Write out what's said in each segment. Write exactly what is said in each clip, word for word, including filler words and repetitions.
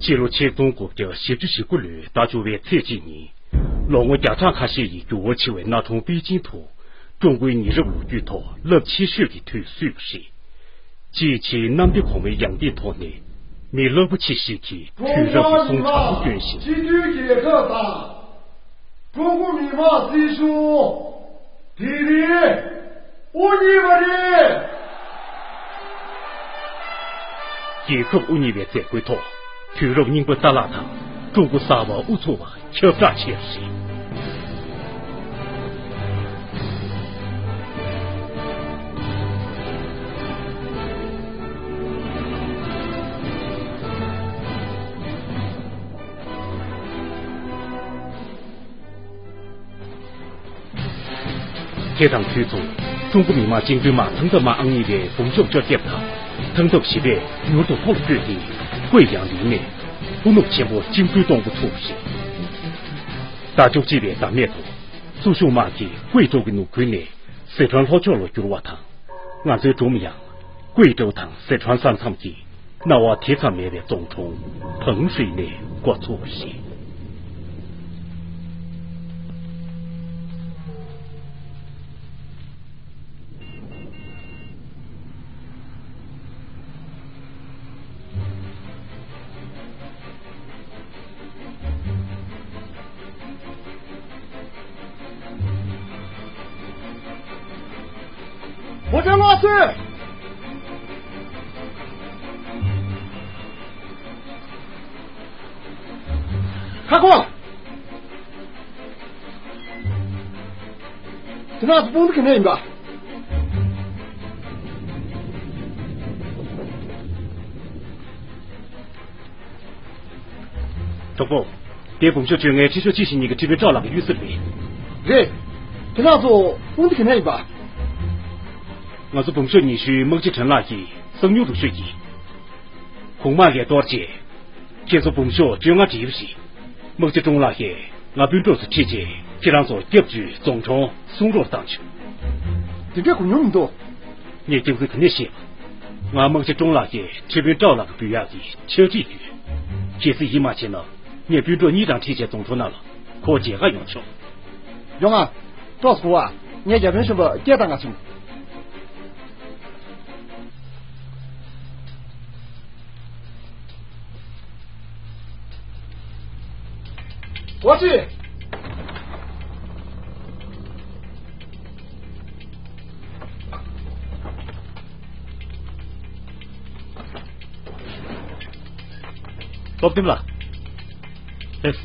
སྤྱི་ལོ་ཆིག་སྟོང་དགུ་བརྒྱ་བཞི་བཅུ་ཞེ་དགུ་ལོའི་ཟླ་བཅུ་བའི་ཚེས་གཅིག་ཉིན། ལོ་ངོ་བརྒྱ་ཕྲག་ཁ་ཤས་ཀྱི་འགྱུར་བ་ཆེ་བའི་གནའ་གྲོང་པེ་ཅིང་དུ། ཀྲུང་གོའི་ཉེ་རབས་ལོ་རྒྱུས་ཐོག་རླབས་ཆེ་ཤོས་ཀྱི་དུས་བསུས་པ་རེད། ཅིའི་ཕྱིར་གནམ་བདེ་གོང་མའི་ཡང་ཏིའི་ཐོག་ནས་མི་རླབས་པོ་ཆེ་ཞིག་གིས་དུས་རབས་ཀྱི་སྲུང་ཐག་པ་བསྐྱོན་ཞིང་། སྤྱི་མཐུན་རྒྱལ་ཁབ་དང་། ཀྲུང་གོ་མི་དམངས་སྲིད་གཞུང་། དེ་རིང་དབུ་བརྙེས་པ་རེད། རྒྱལ་ཁབ་དབུ་བརྙེས་པའི་མཛད་སྒོའི་ཐོག་དུས་རབས་རྙིང་པ་ཏཱ་ལ་དང་ཀྲུང་གོ་གསར་པ་དབུ་ཚུགས་པ་ཁྱབ་བསྒྲགས་བྱས་པ་རེད། དེ་དང་དུས་མཚུངས། ཀྲུང་གོ་མི་དམངས་བཅིངས་འགྲོལ་དམག་ཐང་ཐབ་དམག་ཨང་གཉིས་པའི་འབུམ་ཤོག་བཅོ་བརྒྱད་དང་། ཐང་ཐབ་བཞི་པས་མྱུར་དུ་མཐོ་རུ་བསྐྱོད་དེ། ཀུའེ་ཡང་ལིང་ནས་ཧུ་ནུབ་ཆེན་པོ་བཅིངས་འགྲོལ་གཏོང་འགོ་ཚུགས་པ་རེད། ཟླ་བཅུ་གཅིག་པའི་ཟླ་སྨད་དུ། སུ་ཞུང་དམག་གིས་ཀུའེ་ཀྲོའུ་གི་ནུབ་ཁུལ་ནས་ཟི་ཁྲོན་ལྷོ་ཕྱོགས་ལ་བསྒྱུར་བ་དང་། ང་ཚོའི་སྒྲུང་ཡང་། ཀུའེ་ཀྲོའུ་དང་ཟི་ཁྲོན་ས་མཚམས་ཀྱི་སྣང་བ་དེ་ཙམ་མེད་པའི་རྫོང་གྲོང་བང་ཧྲི་ནས་འགོ་ཚུགས་པ་རེད། ཧོ་ཅང་ལགས་སུ། ཁ་ཁོ། དེ་ན་སྤུན་གྱི་ནས་ཡིན་པ། གྲོགས་པོ། དེ་འབུམ་ཤོག་བཅོ་ལྔའི་ཁྲི་ཤོག་གཅིག་བཞི་གཉིས་ཀྱི་ཁྲི་དཔོན་ཀྲའོ་ལགས་ཀྱི་གཡུལ་ས་རེད། རེད། དེ་ནང་ཚོ་དཔུང་སྡེ་ག་ནས་ཡིན་པ། ང་ཚོ་འབུམ་ཤོག་ཉི་ཤུའི་དམག་སྤྱི་ཁྲེན་ལགས་ཀྱིས་གསང་མྱུལ་རུ་ཤོད་ཀྱིས། གོང་དམག་ལས་གཏོར་རྗེས། ཁྱེད་ཚོ་འབུམ་ཤོག་བཅོ་ལྔ་བྲིས་པ་རེད། དམག་སྤྱི་ཀྲུང་ལགས་ཀྱིས་ང་སྤུན་གྲོགས་ཚོ་ཁྲིད་རྗེས་ཁྱེད་རང་ཚོ་སྐྱབས་བཅོལ་རྫོང་གྲོང་སྲུང་རོགས་བཏང་བྱུང་། དེ་འདྲའི་གོ་མྱོང་མི་འདུག་ངས་སྐྱབས་མགོན་ག་ནས་ཤེས་པ། ང་དམག་སྤྱི་ཀྲུང་ལགས་ཀྱིས་ཁྲི་དཔོན་ཀྲའོ་ལགས་ཀྱི་འབུལ་ཡག་གི་ཕྱག་བྲིས་ཡོད། གལ་སྲིད་ཡིད་མ་ཆེས་ན་ངས་སྤུན་གྲོགས་གཉིས་དང་ཁྲིད་བྱས་རྫོང་གྲོང་ནང་ལ་ཁོ་མཇལ་ཁ་ཡོང་ཆོག་ཡོང་ང་། ཏོག་ཙམ་སྒུག་ཨ། ངས་བརྒྱ་དཔོན་གཞོན་པ་སྐད་བཏང་ག་བྱུང་། ཝ་ཅི། སློབ་སྟོན་ལགས། ལགས།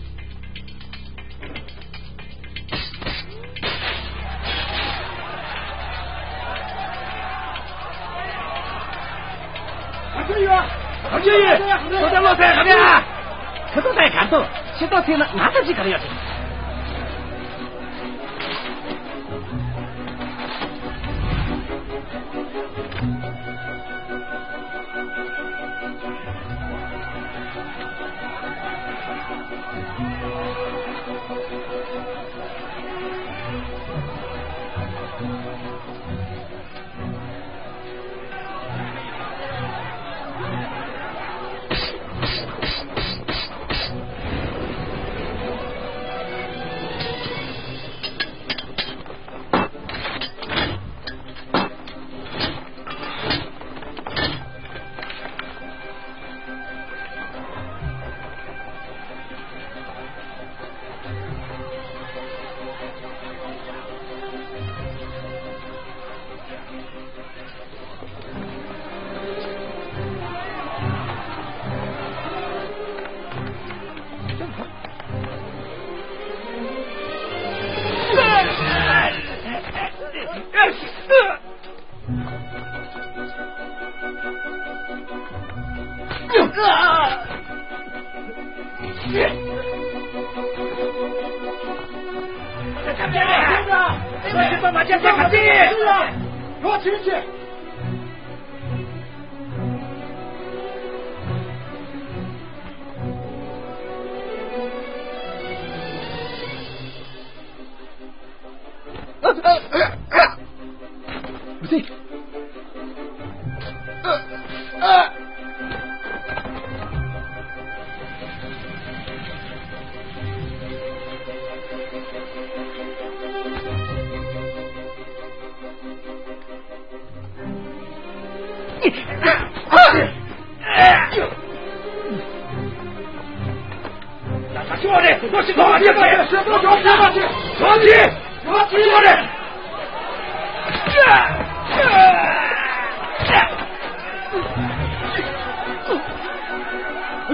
ག་ཚོད་ཡོད། ག་ཚོད་ཡོད། ཁོ་ཚོ་བློ་གསལ་ག་རེ་ཨ། ཁོ་ཚོ་ལྟ་གར་འདུག་ཤེས་རྟོགས་ཐེབས་ན་ང་ཚོ་ཅིག་ག་རེ་ཡོད་རེད།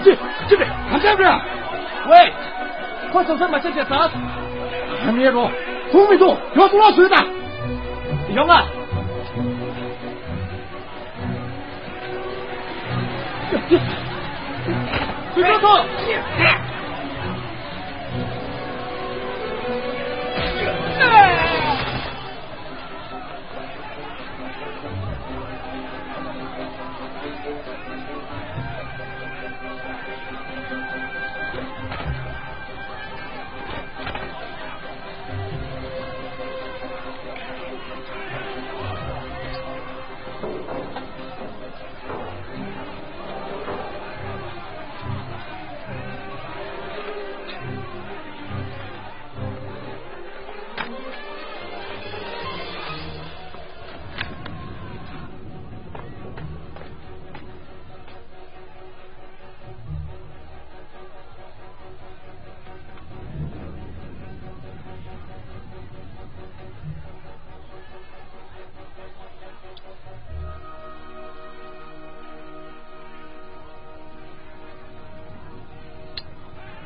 ཅི་ཅི་བས་ཧམ་ཅང་ར། ཝེ། ཁོ་ཚོ་ཚོ་མ་ཆད་ཅེས་ས། ཧ་མི་རོ། ཁུངས་མི་འདུག་ཡོ་སུ་ལ་སུ་ད། ཡོང་ང་།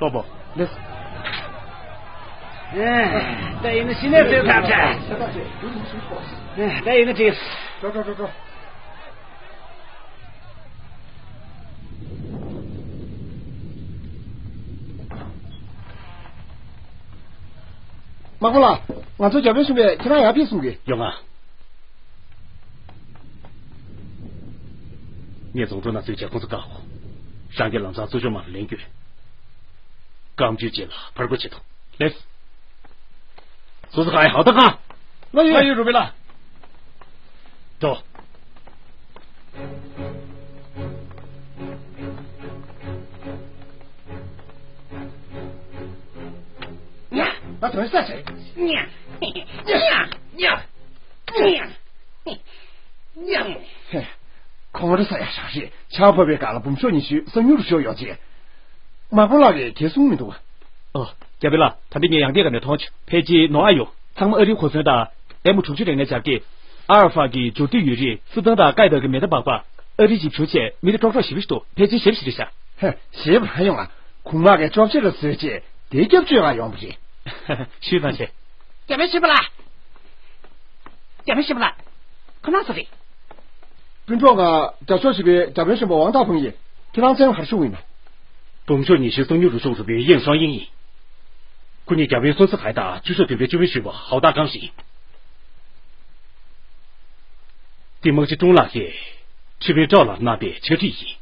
ལྟོ་བོ། ལེགས། ཨེ། ད་ཡིན་ན་ཤི་ནས་བྲེལ་ཐག་ཆད། ཨེ། ད་ཡིན་ན་བྲེལ། འགྲོ་འགྲོ་འགྲོ་འགྲོ། མ་ཁོ་ལ། ང་ཚོ་རྒྱ་བལ་གཞུང་པས་ཁྱེད་རང་ཡར་ཕེབས་གསུང་གི། ཡོང་ང་། ངས་རྫོང་གྲོང་ན་ཚུད་བྱས་ཁོང་ཚོ་བཀག་གོ། རང་གི་ལམ་སང་གཙོ་སྐྱོང་མ་ལེན་རྒྱུ། རྐང་རྒྱུད་ཅན་ལ་ཕར་རྒོལ་བྱེད་དོ། ལེགས། སོ་སོ་གང་ཡིན་ཧའོ་ད་གང་། ང་ཡོད། ང་ཡོད་རུ་བེ་ལ། འགྲོ། ཉ། ང་དོན་ས་ཆེ། ཉ། ཉ། ཉ། ཉ། ཉ། ཧེ། ཁོང་རེ་ས་ཡ་ཤག་རེད། ཆར་བབས་པའི་སྒང་ལ་འབུམ་ཤོག་ཉི་ཤུ་གསང་ཉུལ་རུ་ཤོར་ཡོད་ཅེས། མ་པོ་ལགས་ཀྱིས་གས་གསུངས་མི་འདུག་ཨ། རྒྱ་བལ་ལགས། ད་ལྟ་ངས་ཡང་ལྟས་ཀ་ནས་མཐོང་བྱུང་། ཕལ་ཆེར་ནོ་ཨ་ཡོ། ཚང་མ་ཨ་རིའི་གོ་མཚོན་དང་། ཨེམ་དྲུག་ཅུ་རེ་ལྔའི་འཇར་སྐད། ཨ་ཨལ་ཕ་གི་འབྱོར་འདོད་ཡོད་རིགས། སི་ཐན་དང་ཀའི་ཏར་གྱི་མེ་མདའ་སྦག་སྦག་ཨ་རི་གཅིག་བྱོས་བྱས་མི་དེ་ཀྲོག་ཀྲོག་ཞེ་པོ་ཞིག་འདུག་ཕལ་ཆེར་ཞེ་པོ་ཞིག་རེད་ཤག་ཧེ། ཞེ་པོ་ཡོང་ང་། གུང་མག་གིས་ཅོབ་ཆེ་རུ་བཟོས་བྱས་དེ་སྐྱབས་བཅོལ་ག་ཡོང་བ་རེད། ཞུས་ཙང་བྱས། རྒྱ་མི་ཤི་པ་ལ། རྒྱ་མི་ཤི་པ་ལ། ཁོ་ན་སུ་རེད། སྤུན་གྲོགས། ང་རྒྱ་ཕྱོགས་བཞི་པའི་རྒྱ་བལ་གཞུང་པ་ཝང་ཏཱ་ཕུང་ཡིན། ཁྱེད་རང་མཚན་ག་རེ་ཞུ་གི་ཡིན་ན། འབུམ་ཤོག་ཉི་ཤུ་གསང་ཉུལ་རུ་ཤོར་བའི་ཡེང་ཧྲང་ཡིན། ཁོ་གཉིས་རྒྱ་བལ་སོན་ཙི་ཁའི་དང་བཅུ་ཤོག་བདུན་པའི་བཅུ་མི་ཞུ་བ་ཧའོ་ཏཱ་ཀང་ཞིང་། ཏི་མག་ཅི་ཀྲུང་ལགས་ཀྱིས་ཁྲི་པན་ཀྲའོ་ལ་གནང་པའི་ཕྱག་བྲིས་ཡིན།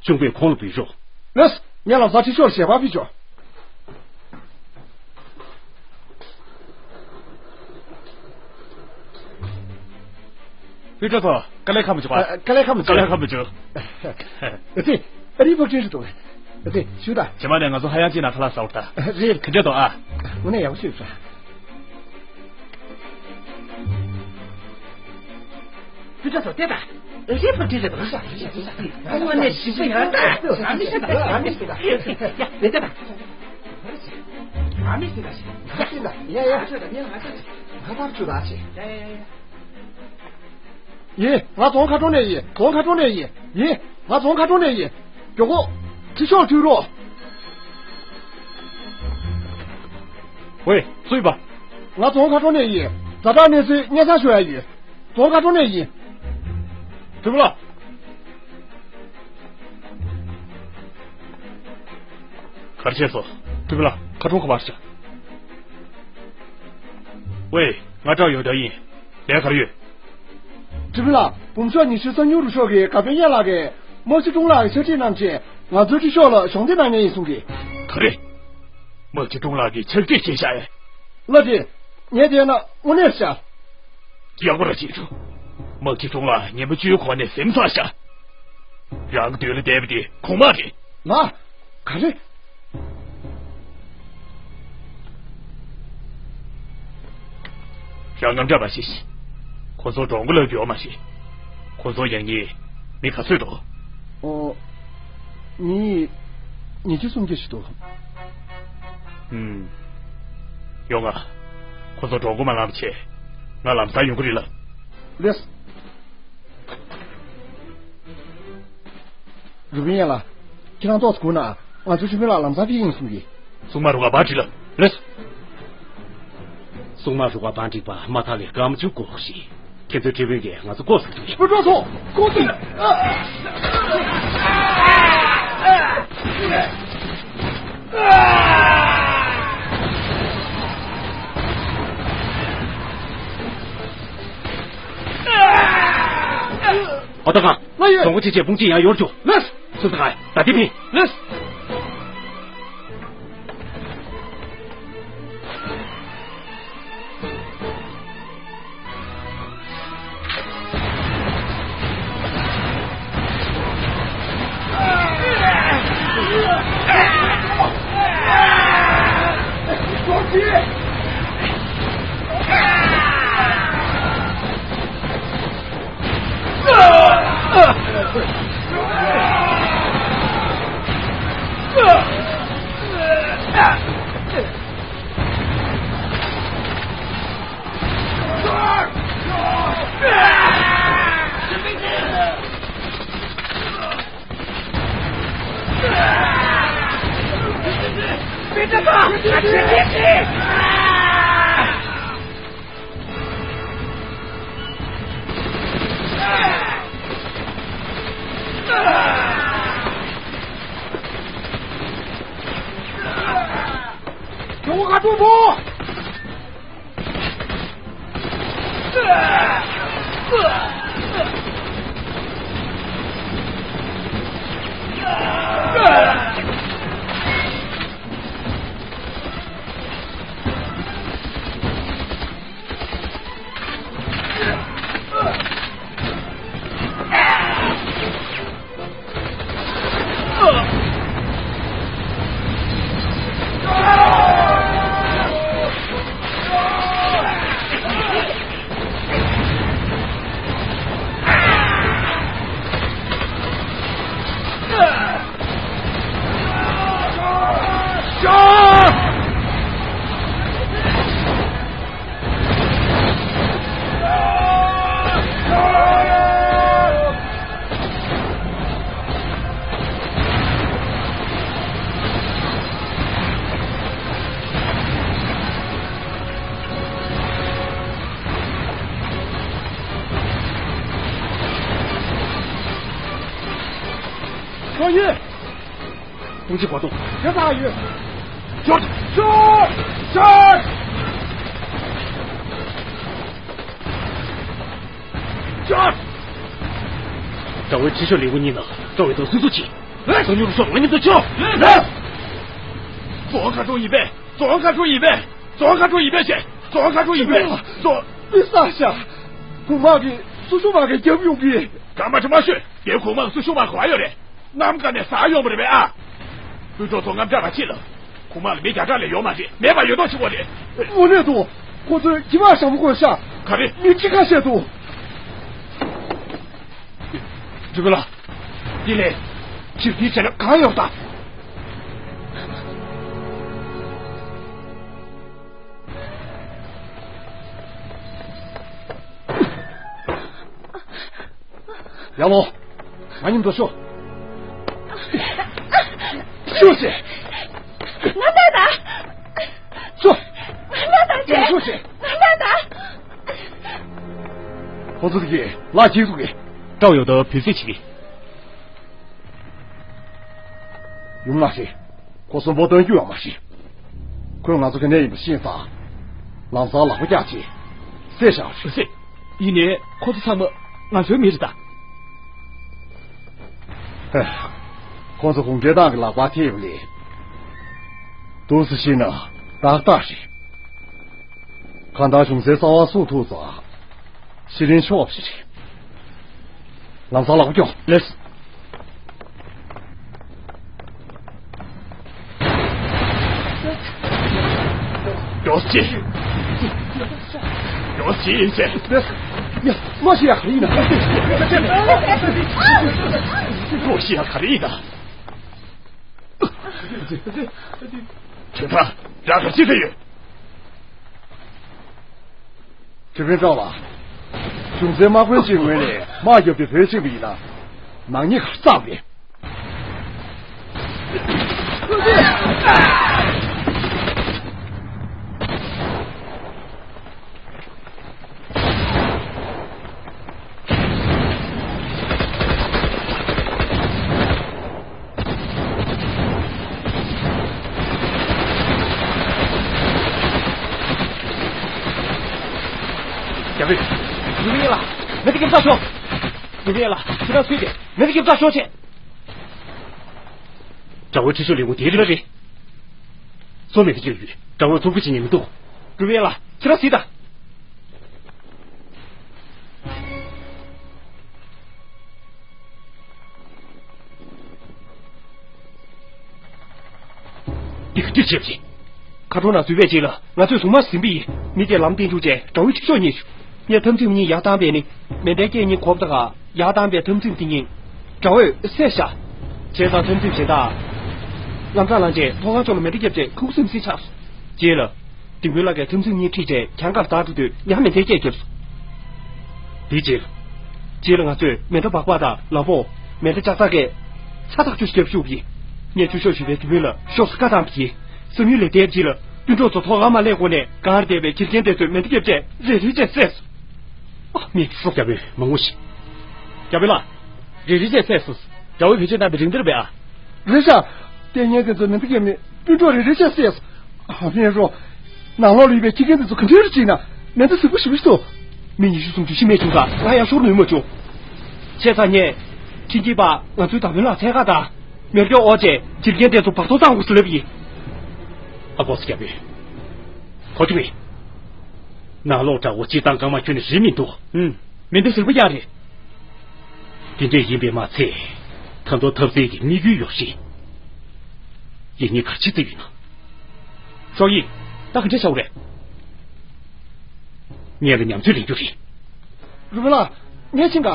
གཞུང་པས་ཁོང་ལ་འབུལ་རོགས། ལགས། ངས་ལམ་སང་ཁྲི་ཤོག་ལ་ཞལ་པར་ཕུལ་ཆོག་ཕུལ་ཆོག་ཐོ། དཀའ་ལས་ཁག་མི་བྱུང་བ། ཨ། དཀའ་ལས་ཁག་མི་བྱུང་། དཀའ་ལས་ཁག་མི་བྱུང་། ཨ་ཙི། ཨ་རིའི་ཕག་ཁྲིན་རེད་འདུག་ཨ་ཙི། ཞུ་ད། ཇེ་མ་ནས་ང་ཚོ་ཧ་ཡང་ཅིག་ན་ཁ་ལག་ཟ་འོར་ད། རེད། ག་འདྲས་འདུག་ཨ། དངོས་གནས་ཡག་པོ་ཞིག་རེད། ཕུ་ཐག་ཚོ་བལྟས་དང་། ཨེ་ཤེ་ཕུ་ཐི་རེད་པ། དངོས་གནས་ཞིབ་པོ་ཡང་ད། ཨ་མི་ཤི་ད། ཨ་མི་ཤི་ད། ཡ་བལྟས་དང་། ཨ་མི་ཤི་ད། ཡ་ཡ། ང་ཚོ་ད་ངས་ང་ཚོ་ད། ང་ཚོ་ད་ཅི། ཡ་ཡ་ཡ། ཡིན། ང་རྫོང་མཁར་གྲོང་ནས་ཡིན། རྫོང་མཁར་གྲོང་ནས་ཡིན། ཡིན། ང་རྫོང་མཁར་གྲོང་ནས་ཡིན། མགྱོགས་པོ། ཁྲི་ཤོག་ཕུལ་རོགས། ཝེ། སུ་ཡིན་པ། ང་རྫོང་མཁར་གྲོང་ནས་ཡིན། ཛ་དྲག་གནས་ཚུལ་སྙན་སེང་ཞུ་ཡ་ཡིན། རྫོང་མཁར་གྲོང་ནས་ཡིན། སྤྲུལ་སྐུ་ལགས། ག་རེ་བྱས་སོང་། སྤྲུལ་སྐུ་ལགས། མཁར་གྲོང་ག་པར་བྱ། ཝེ། ང་ཀྲའོ་ཡོ་ཏོ་ཡིན། ལས་ག་རེ་ཡོད། སྤྲུལ་སྐུ་ལགས། འབུམ་ཤོག་ཉི་ཤུ་གསང་ཉུལ་རུ་ཤོར་གི་དགའ་སྤེན་གཡང་ལགས་ཀྱིས་དམག་སྤྱི་ཀྲུང་ལགས་ཀྱི་ཕྱག་བྲིས་བསྣམས་བྱས་ང་ཚོའི་ཁྲི་ཤོག་ལ་གཞོགས་འདེགས་གནང་མཁན་ཡིན་གསུང་གི། ག་རེ། དམག་སྤྱི་ཀྲུང་ལགས་ཀྱིས་ཕྱག་བྲིས་བྱས་བཞག་ཡ། ལགས་རེད། ངས་བལྟས་ན་དངོས་གནས་བཞག་ཡག་པོ་ར་བྱེད་འདུག་དམག་སྤྱི་ཀྲུང་ལགས་ཉིན་མོ་བཅུའི་གོང་ནས་གཟིམ་ཚགས་བཞག་རང་གི་མདུན་ལ་བསྡད་པ་དེ་གོང་མ་རེད། ང་། ག་རེ། རང་དངངས་སྐྲག་མ་བྱེད། ཁོ་ཚོ་འགྲོ་མགོ་ལབ་ཡོད་མ་རེད། ཁོ་ཚོ་ཡང་ཉིན་མི་ག་ཚོད་འདུག་ཨོ། མི། ཉིས་བརྒྱ་སུམ་བརྒྱ་ཞིག་འདུག་ཨུམ། ཡོང་ང་། ཁོ་ཚོ་འགྲོ་དགོས་མ་ལངས་བྱས། ང་ལམ་སང་ཡོང་གི་རེད་ལ། ལེས། རུ་པིན་ཡ་ལ། ཁྱེད་རང་ཏོག་ཙམ་སྒུག་ན། ང་ཚོ་ཆུ་མེད་ལ་ལམ་སང་ཕེབས་ཡིན་གསུང་གི། སྲུང་མ་རུ་ཁག་བང་སྒྲིག་ལ། ལེས། སྲུང་མ་རུ་ཁག་བང་སྒྲིག་པ་མ་ཐག་ལས་སྐར་མ་བཅུ་འགོར་ཞིག་ཁྱེད་ཚོའི་ཁྲི་དཔོན་གྱིས་ང་ཚོ་ལྐོག་ཟ་འདུག་བུ་ཕྲུག་ཚོ་ལྐོག་ཟ། ཨོ་ཏོ་ཁང་། ལགས་ཡོད། རྫོང་སྒོ་ཕྱེ་བྱས་དཔུང་ཆེན་ཡར་ཡོར་བྱོས། ལགས། སུ་ད་ག་ད་དེ་ཕིན། ལགས། ཁོ་ཡོད། དཔུང་ཆེན་གོ་ཐོག་ཇ་ཚ་ཡོད། ཇོར། ཇོར། ཇོར། ཇོར། དགྲ་བོའི་ཁྲི་ཤོག་ལེན་གོ་གཉིས་ན་དགྲ་བོའི་དོ་སུ་སུ་ཆི། ལགས། སོ་ཉུ་རུ་སོ་ང་གཉིས་དོ་ཆོ། ལགས། ཙོང་ཁ་ཀྲུང་ཡིན་པས། ཙོང་ཁ་ཀྲུང་ཡིན་པས། ཙོང་ཁ་ཀྲུང་ཡིན་པས་ཞེས། ཙོང་ཁ་ཀྲུང་ཡིན་པས། ཙོ། མི་ས་ཤ། གོང་མ་གིས་སུ་ཤུ་མ་གིས་རྒྱབ་ཡོང་གི། ག་མ་ཁྲི་མ་ཤོད། དེ་གོང་མ་སུ་ཤུ་མ་གོ་བ་ཡོད་རེད། གནམ་ག་ནས་ས་ཡོང་བ་རེད་པས་ཨ། དབུས་གྲོགས་ཚོ་དངངས་སྐྲག་མ་བྱེད་ལ། གོང་མ་ལ་མི་བརྒྱ་ཕྲག་ལས་ཡོད་མ་རེད། མེད་པ་ཡོད་མདོག་བྱེད་དགོས་རེད། དངོས་གནས་དུ། ཁོ་ཚོས་ཁྱི་ཕག་ཞྭ་མོ་བཀོལ་ཤག་ག་རེ། མི་ཁྱི་ཁ་ཤས་འདུག་འབྲུག་པ་ལགས། འདི་ལས། ཕྱིར་འདི་བྱས་ན་གང་ཡོང་ད། ཡར་ལོངས། ང་མཉམ་དུ་ཤོག་ཤོག་ཟེར། ང་ལྟ་ད། ཤོག་ང་ལྟ་ད་ཅེ། ཡར་ཤོག་ཟེར། ང་ལྟ་ད། ཁོ་ཚོ་གིས་ལག་གཅིག་ཏུ་གི། ཀྲའོ་ཡོ་དང་བུ་སྲིད་ཆིག་གི། ཡུམ་ལགས་ཤིག་ཁོ་གསོན་པོ་སྟོན་རྒྱུ་ཡོད་མ་རེད། ཁོས་ང་ཚོ་ག་ནས་ཡིན་པ་ཤེས་ཙང་། ལམ་སང་ལག་པ་བཀྱག་བྱས། བསད་བཞག་རེད། བསད། ཡིན་ནའི་ཁོ་ཚོ་ཚང་མ་ང་ཚོའི་མི་རེད་ད། ཧེ། ཁོ་ཚོ་གུང་ཁྲན་ཏང་གི་ལག་པར་ཐེབས་ལས། འདུག་སེ་བཤད་ན་ཏག་ཏག་རེད། གང་ལྟར་གཞུང་སའི་རྩ་བ་སྲུང་ཐུབ་ཙང་། ཤི་རན་ཆོག་པ་ཞིག་རེད། ལམ་སང་ལག་པ་རྒྱོབ། ལེས། རྒྱོབ་ཅིག་རྒྱོབ་ཅིག་ཡིན་ཟེར། ལེས། ཡ། མ་ཤི་ཡ་ག་རེ་ཡིན་ན། མ་ཤི་ཡ་ག་རེ་ཡིན་ན། ཁྱེད་ཚང་ར་ག་ཅི་ཐེ་ཡོད། ཁྲི་དཔོན་ཀྲང་ལགས། གཞུང་འཛིན་དམག་དཔོན་གྱི་ངོས་ནས་དམག་རྒྱབ་སྟེ་བོད་ཕྱིན་པ་ཡིན་ན། ནག་ཉེས་ཁ་རྩང་རེད། རྒྱལ་པོས། རུ་བའི་ལ། མེ་ཏི་ཀེབ་ཚ་ཤོག་རུ་བའི་ལ། ཁྱེད་རང་སུས་ཏེ་མེ་ཏི་ཀེབ་ཚ་ཤོག་ཆེ། དགྲ་བོའི་ཁྲི་ཤོག་ལེན་གོ་དེ་རི་ལ་རེད། སོ་མེ་ཏི་ཀེབ་ཡོད། དགྲ་བོའི་ཚོགས་ཁུ་ཅི་ཉེ་མི་འདུག་རུ་བའི་ལ། ཁྱེད་རང་སུས་ད། འདི་ག་འདྲ་བྱེད་པ་རེད། ཁ་གྲོང་ན་འཛུལ་བའི་རྗེས་ལ་ང་ཚོས་གཟུངས་མ་ཟིན་པ་ཡིན། མི་དེ་ལམ་བསྟན་འཇུག་བྱས་དགྲ་བོའི་ཁྲི་ཤོག་རྙེད་བྱུང་། ངས་འཐབ་འཛིང་གཉིས་ཡར་བཏང་བས་ནི། མེ་མདའི་སྐད་གཉིས་གོ་བ་ད་ག་ཡར་བཏང་བའི་འཐབ་འཛིང་དེ་གཉིས། དགྲ་བོས་བསད་བཞག་བྱས་ཙང་འཐབ་འཛིང་གཞན་དག་ལམ་སང་ལངས་རྗེས་ཐོག་ཁང་ཕྱོགས་ལ་མེ་མདའ་བརྒྱབ་རྗེས་ཁུག་སིམ་སིམ་ཆགས་སོང་། རྗེས་ལ། ལྡིང་དཔོན་ལགས་ཀྱིས་འཐབ་འཛིང་གཉིས་ཁྲིད་རྗེས་གྱང་ཁར་བདའ་འགྲོ་དུས་ཡང་མེ་མདའི་སྐད་བརྒྱབ་སོང་། དེའི་རྗེས། རྗེས་ལ་ང་ཚོས་མེ་མདའ་སྦག་སྦག་དང་ལ་ཕོགས། མེ་མདའ་ལྕགས་ཐག་གིས་ཚ་ཐག་ཆོད་བརྒྱབ་བཅུག་པ་ཡིན། ངས་ཆུ་ཤོག་ཞུས་པའི་ལྡིང་དཔོན་ལ་ཤོག་ཟེར་བཀའ་བཏང་བ་ཡིན། བསམ་ཡུལ་ལས་འདས་རྗེས་ལ་སྤུན་གྲོགས་ཚོ་ཐོག་ཨ་མ་ལས་སྒོ་ནས་གངས་རི་བསྡད་པའི་དགེ་རྒན་དེ་ཚོས་མེ་མདའ་བརྒྱབ་རྗེས་རེ་རེ་བྱས་བསད་སོང་། ཨ་མིག་སོ། རྒྱལ་པོས་མང་པོ་ཞིག་རྒྱལ་པོ་ལགས། རེ་རེ་བྱས་བསད་སོང་། དགྲ་བོས་བེད་སྤྱོད་གནང་བའི་རིང་འདིར་བས་ཨ། རེད་ཤག་ལྟས་ངན་དེ་ཚོ་མེ་མདའ་བརྒྱབ་ནས་སྤུན་གྲོགས་རེ་རེ་བྱས་བསད་སོང་། ཨ་ཕན་རོ། ནང་ལོགས་ལ་ཡོད་པའི་ཁྱི་རྒན་དེ་ཚོ་ག་འདྲ་རེ་བྱས་ན་མེ་མདའ་ཟིག་པོ་ཞིག་པོ་ཞིག་འདུག་མི་ཉི་ཤུ་སུམ་ཅུ་ཤི་རྨས་བྱུང་ཙང་ང་ཡང་ཤོར་ནུས་མ་བྱུང་། བྱས་ཙང་ངས། ཁྱིམ་གྱི་པ་ང་ཚོའི་ད་བོན་ལག་འཚོལ་ག་དང་། མེ་སྒྱོགས་འོག་བཅས་ཁྱི་རྒན་དེ་ཚོ་བར་ཐོ་བཏང་དགོས་ཟེར་ལབ་ཡིན། ཨ་ཁོ་སི་རྒྱལ་པོས། གོ་བྱུང་ངས། ནང་ལོགས་དགྲ་བོ་སྤྱིར་བཏང་རྐང་མ་ཁྱོན་ནས་རིལ་མི་འདུག་ཨུམ། མེ་མདའ་ཟིལ་པ་ཡག་རེད། དེ་འདྲས་ཡིན་པས་མ་ཚད། ད་དུང་འཐབ་རྩལ་གྱི་དམིགས་ཡུལ་ཡོད་རེད། ཡིན་ནའི་ག་རེ་བྱེད་རྩིས་ཡོད་ན། ཞའོ་ཡི། ད་ག་འདྲས་བྱ་དགོས་རེད། ངས་ལ་ཉམས་ཚོད་ལེན་རྒྱུ་རེད། རུ་མི་ལགས། ངས་ཕྱིན་ག་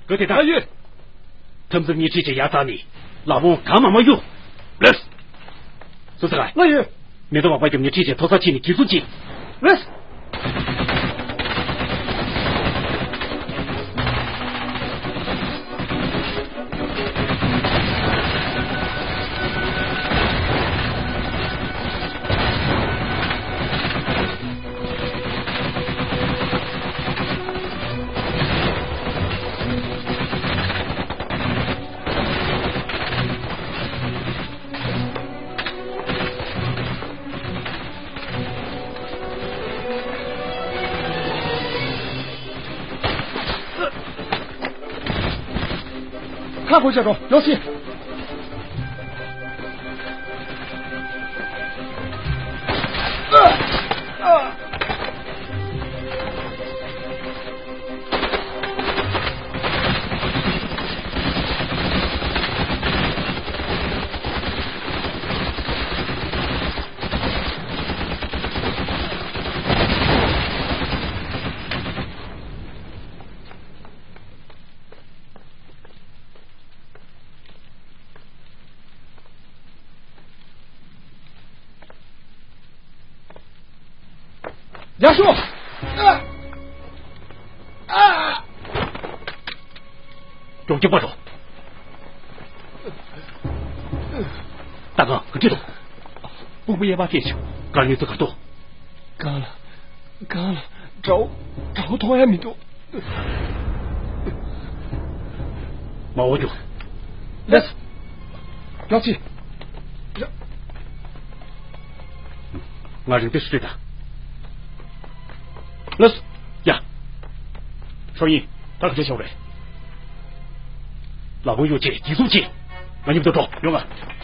ག་དེ་ད་ཡོད། འཐབ་འཛིང་གཉིས་ཁྲིད་བྱས་ཡར་བཏང་ནས་ལ་བོང་གང་མང་མང་གཡུག་ལོས། སུ་ཟེར་ག་ང་ཡོད། མེ་ཏོག་མ་པ་རྒྱབ་ནས་ཁྲིད་བྱས་མཐོ་ས་ཕྱིན་ནས་གྱིས་ཚུགས་ཅིག་ལོས། ཁ་སྒོ་བྱ་རོགས་ཡོ་སི། རྒྱ་ཤོག་ཨ། ཨ། ཀྱོག་ཀྱོག་པ་རོ། ད་གང་ག་ཁྲིད་དོ། དཔུང་པ་གཡས་པ་ཐེ་ཆུ། གང་ཡོད་ཚོ་ག་ཏོ། གང་ལ། གང་ལ། དགྲ་བོ། དགྲ་བོ་མཐོང་ཡ་མི་འདུག་མ་འོ་ཀྱོག་ལེས། ཀྱོག་ཅི། ང་རིང་པས་སུ་རེད་ད། ལགས། ཡ། ཧྲོ་ཡིན། ད་ག་འདྲ་བྱུང་རེད། ལ་བོ་ཡོ་ཆེ་གྱིས་སུ་ཆེ། ང་མཉམ་དུ་འགྲོ་ཡོང་ང་།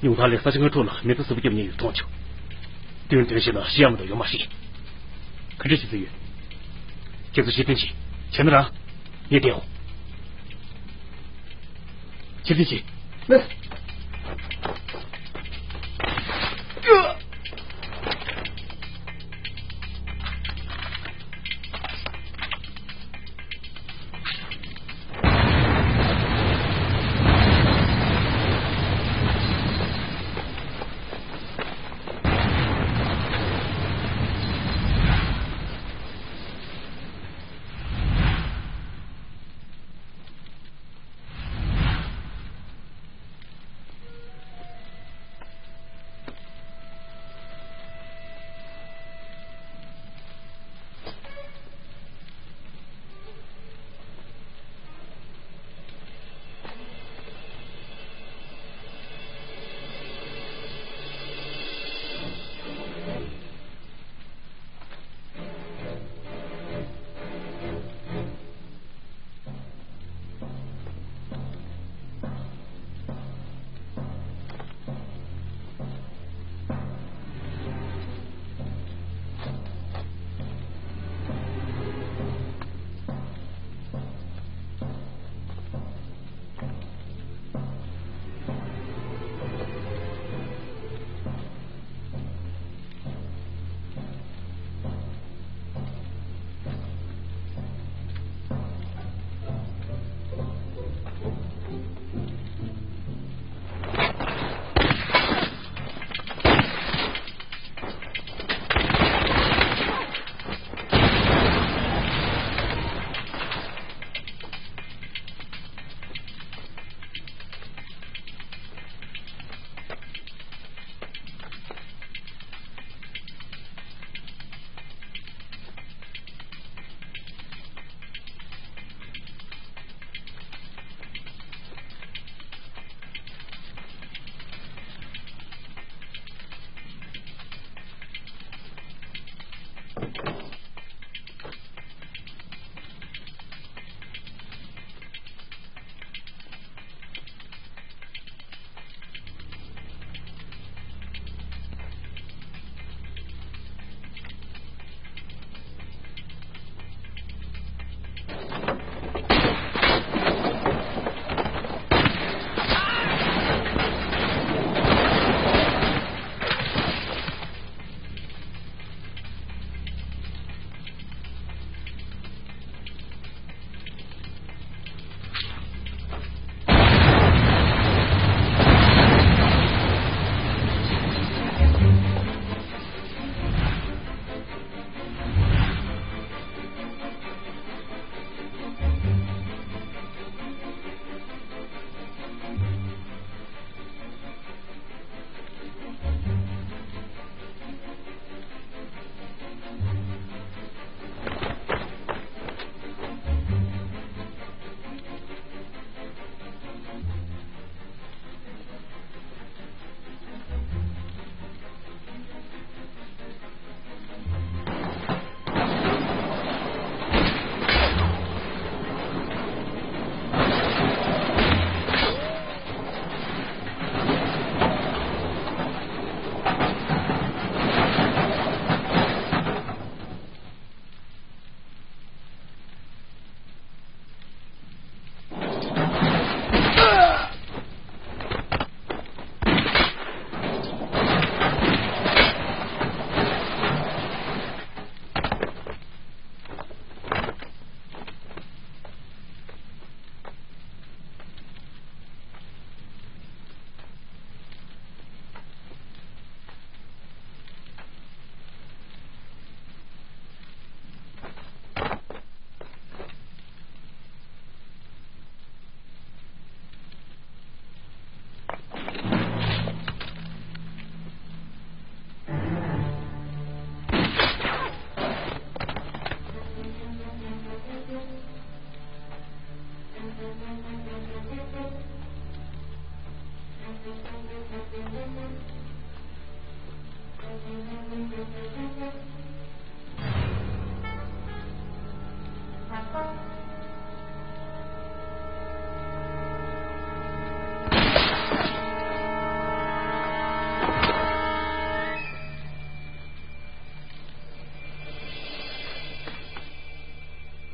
ཡུང་ཐང་ལས་ས་ཆ་སྔ་དྲོ་ལ་མི་ཚོ་གསོན་པོ་བརྒྱབ་ཉེ་ཡོད་མཐོང་བྱུང་། དོན་དོན་ཞིག་ལ་ཤི་ཡ་མ་གཏོགས་ཡོང་མ་ཤེས། ག་འདྲ་བྱེད་ཚུལ་ཡོད། ཁྱེད་ཚོ་ཤི་དོན་ཅི་བྱས་ན་རང་། ངས་བལྟའོ། ཤི་དོན་ཅི།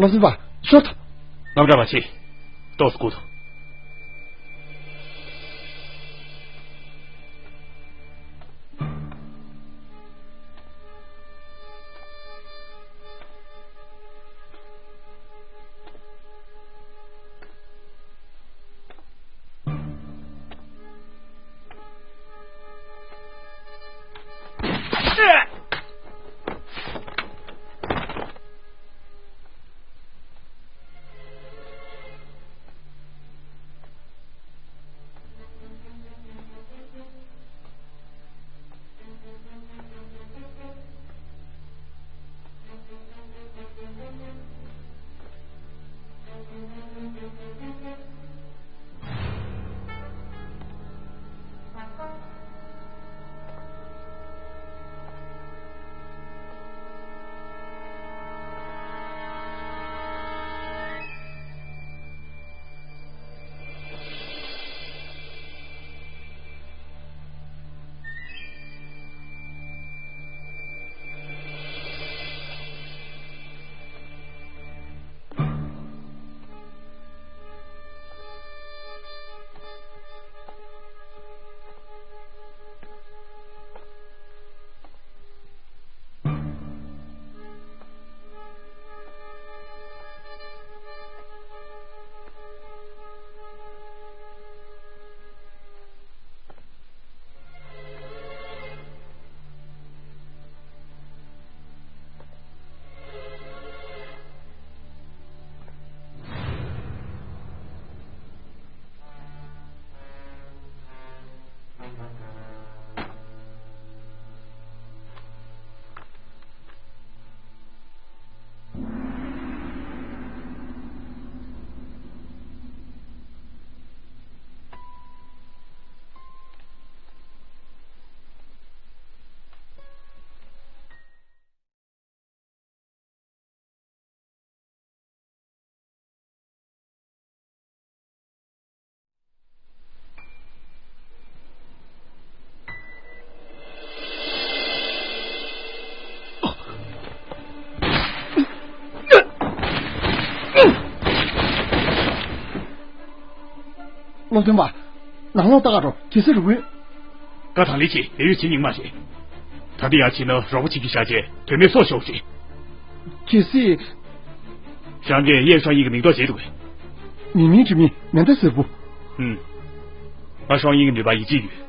ལོ་སེམས་པ། ཤོག་ཐབ། རྔམ་སྐྲག་མ་བྱེད། ཏོག་ཙམ་སྒུག་དང་། བློ་མཐུན་པ། ནང་ལོགས་ལྟ་ག་འགྲོ། གལ་སྲིད་རུ་དགོས། བཀའ་དང་ལས་བྱེད་ལས་ཡོད་ཇི་སྙིགས་མ་རེད། ད་ལྟ་ཡར་ཕྱིན་ན་རོགས་པ་བྱེད་ཀྱི་བཞག་རྗེས་དོན་མེད་སྲོག་ཤོར་རེད། གལ་སྲིད། རང་གིས་ཡེ་ཧྲང་ཡིན་གྱི་མིང་འདོགས་བྱེད་འདུག་གས། མི་མིང་དྲི་མི་མེ་མདའ་སེར་པོ། ཧུམ། ང་ཧྲང་ཡིན་གྱི་ནུས་པ་ཡིད་ཆེས་ཡོད།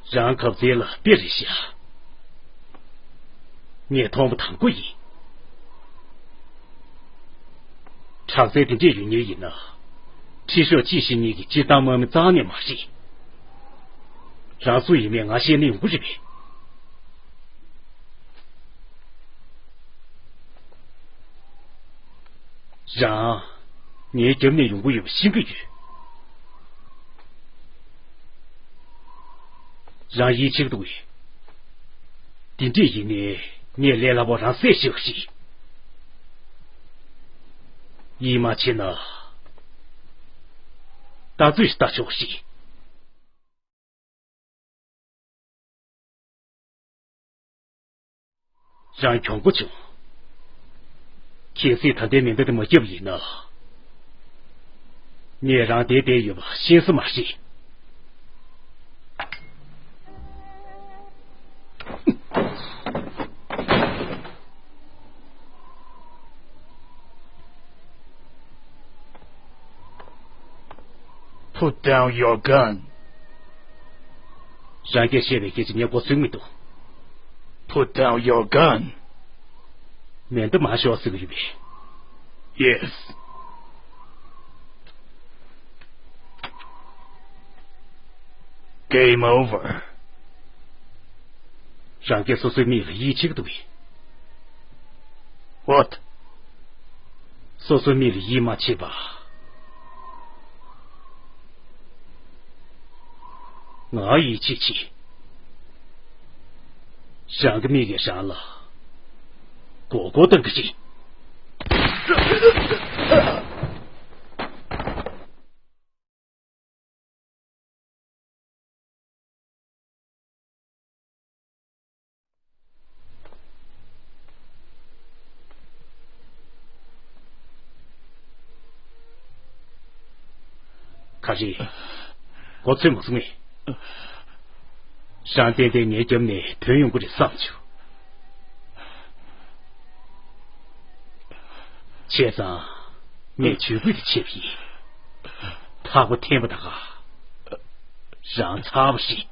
རང་གབ་རྩེ་ལ་དཔེ་རེད་ཤག་ངས་མཐོང་བ་དང་པོ་ཡིན། དྲག་རྩལ་དེ་འདྲས་ཡོད་མཁན་ཡིན་ན། ཁྲི་ཤོག་ཅི་ཞིག་གཉིས་ཀྱི་སྤྱིར་བཏང་དམག་མི་རྩ་ནས་མ་རེད། རང་སུ་ཡིན་མིན་ང་ཤེས་ན་ཡོང་གི་རེད་པས། རང་། ངའི་རྒྱབ་ནས་ཡོང་གི་ཡོད་པ་ཤེས་ཀྱི་ཡོད། རང་ཡིད་ཆེས་འདུག་གས། དེ་འདྲས་ཡིན་ནའི་ངས་ལས་སླ་པོ་རང་བསད་ཤེས་ཀྱི་རེད། ཡིད་མ་ཆེས་ན། ལྟ་ཚོད་ཞིག་ལྟ་ཆོག་ཞིག་རང་གྱོང་པོ་བྱུང་། གལ་སྲིད་ད་ལྟའི་མེ་མདའ་དེ་མ་བརྒྱབ་ཡིན་ན། ངས་རང་དེར་བསྡད་ཡོད་པ་ཤེས་ས་མ་རེད། Put down your gun. རང་གིས་བཤད་པའི་སྐད་ཆ་ངས་མགོ་ཚོས་མི་འདུག Put down your gun. མེ་མདའ་མར་ཤོག་ཟེར་གྱི་ཡོད་པས། Yes. Game over. རང་གིས་སོ་སོའི་མིག་ལ་ཡིད་ཆེས་ཀྱི་འདུག་གས། What? སོ་སོའི་མིག་ལ་ཡིད་མ་ཆེས་པ། ང་ཡིད་ཆེས་ཆེ། རང་གི་མིག་གིས་རང་ལ་མགོ་སྐོར་གཏོང་གི་རེད། ག་རེ། མགོ་ཚོས་མ་སོང་ངས། རང་ཏན་ཏན་ངའི་རྒྱབ་ནས་ཐོན་ཡོང་གི་རེད་བསམ་བྱུང་། བྱས་ཙང་། ངས་ཇུས་འགོད་དེ་བྱས་པ་ཡིན། ཐག་པ་འཐེན་པ་ད་ག་རང་ཚར་བ་རེད།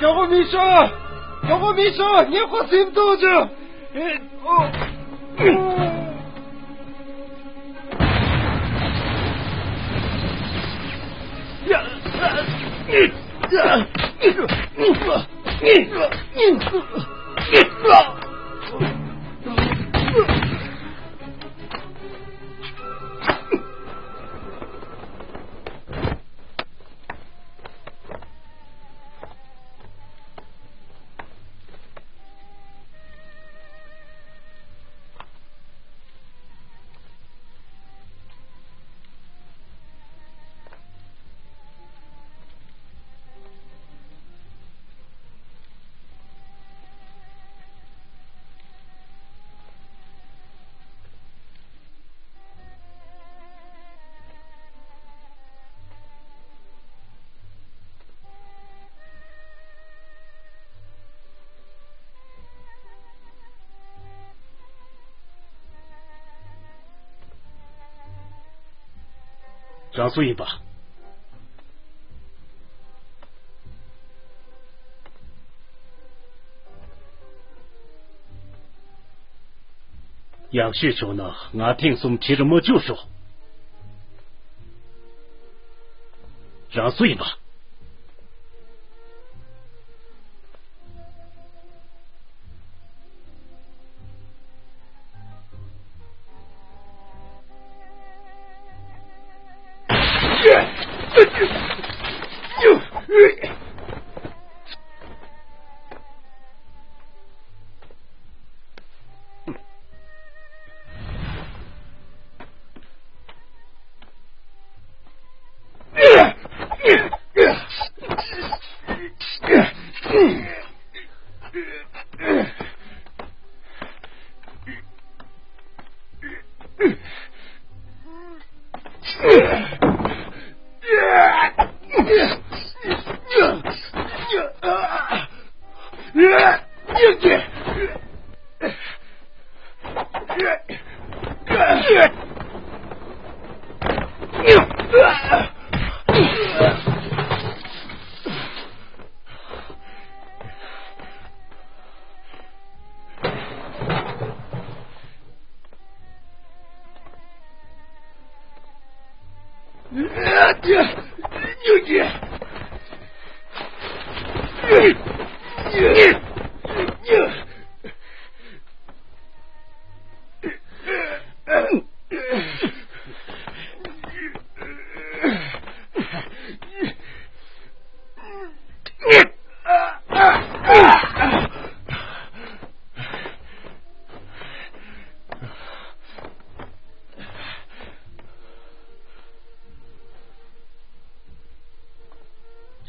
རྒྱལ་པོ་མི་ཤོག་རྒྱལ་པོ་མི་ཤོག་ངས་ཁོ་ཟིན་ཐུབ་བྱུང་། རང་སུ་ཡིན་པ། ཡག་ཤོས་བྱུང་ན་ང་ཐེངས་གསུམ་བྲིས་རུ་མ་བཅུག་ཤོག་རང་སུ་ཡིན་པ།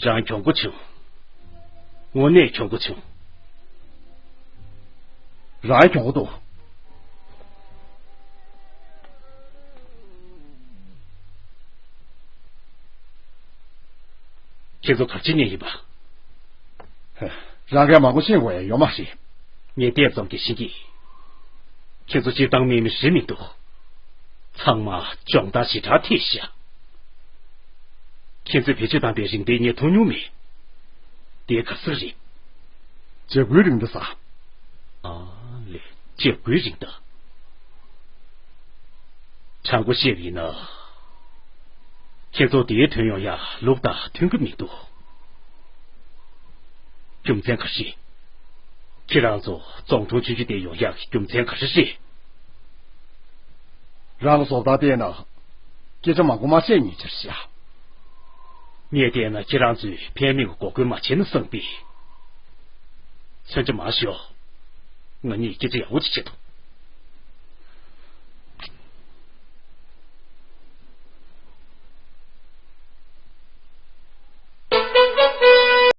རང་གྱོང་པོ་བྱུང་། དངོས་གནས་གྱོང་པོ་བྱུང་། རང་གྱོང་པོ་འདུག་ཁྱེད་ཚོ་ག་རེ་བྱེད་མཁན་ཡིན་པ། རང་གིས་མང་པོ་ཤེས་དགོས་ཡ་ཡོད་མ་རེད། ངས་ལྟས་ཙམ་གྱིས་ཤེས་ཀྱི། ཁྱེད་ཚོ་སྤྱིར་བཏང་དམིགས་མེད་རེད་མི་འདུག་ཚང་མ་སྦྱོང་བརྡར་ཞེ་དྲག་ཐེབས་ཤག་ཁྱེད་ཚོས་བེད་སྤྱོད་བཏང་པའི་རིགས་འདི་ངས་མཐོང་མྱོང་མེད། དེ་ག་ཟེ་རེད། འཇབ་རྒོལ་རིགས་འདི་ཟེ། ཨ་ལེ། འཇབ་རྒོལ་རིགས་འདི། དྲང་པོ་བཤད་པ་ཡིན་ན། ཁྱེད་ཚོ་དེའི་དོན་ཡོང་ཡ་ལུགས་དང་མཐུན་གྱི་མི་འདུག་རྒྱུ་མཚན་ག་རེ་རེད། ཁྱེད་རང་ཚོ་རྫོང་དྲུང་ཆུང་ཆུང་དེ་ཡོང་ཡག་གི་རྒྱུ་མཚན་ག་རེ་རེད། རང་ལ་བཟོ་ལྟ་བལྟས་ན། སྐད་ཆ་མང་པོ་མ་བཤད་ཉེ་ཆར་བཤད། ངས་བལྟས་ན་ཁྱེད་རང་ཚོས་ཕན་མེད་ཀྱི་འགོག་རྒོལ་མ་བྱས་ན་བསམ་པས། མཚོན་ཆ་མ་ཤོག་ང་གཉིས་སྐད་ཆ་ཡག་པོ་ཅིག་བྱེད་དོ།